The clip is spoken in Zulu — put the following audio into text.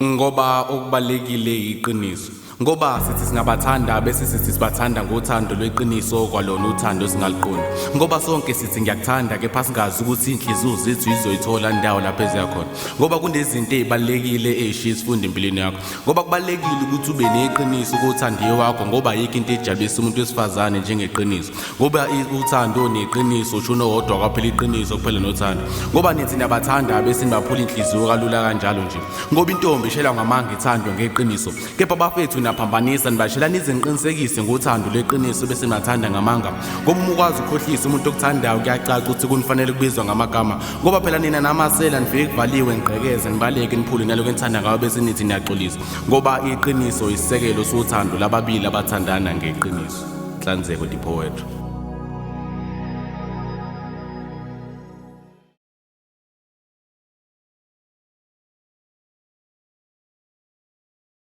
Ngoba okubalulekile iqiniso. Ngoba sithi singabathanda bese sithi sibathanda ngothando lweqiniso kwalona uthando singaluqondi. Ngoba sonke sithi ngiyakuthanda kepha singazi ukuthi inhliziyo zethu izoyithola indawo lapho eziya khona. Ngoba kunezinto ezibalulekile ezishiya isifundo empilweni yakho. Ngoba kubalulekile ukuthi ube neqiniso kothandiwe wakho ngoba ayikho into ejabulisa umuntu wesifazane njengeqiniso. Ngoba uthando neqiniso usho wodwa kwaphela iqiniso kuphela nothando. Ngoba nithi niyabathanda bese nibaphula inhliziyo kalula kanjalo nje. Ngoba intombi ishela ngamanga ithandwe ngeqiniso. Kepha bafethu niyaphambanisa nibashela nize niqinisekise ngothando lweqiniso bese nibathanda ngamanga. Ngoba uma ukwazi ukukhohlisa umuntu okuthandayo kuyacaca ukuthi kunifanele kubizwa ngamagama. Ngoba phela nina namasela nifike kuvaliwe nigqekeze nibaleke niphule nalokho enithanda ngayo bese nithi niyaxolisa. Ngoba iqiniso isisekelo sothando lababili abathandana ngeqiniso. Nhlanzeko the poetry.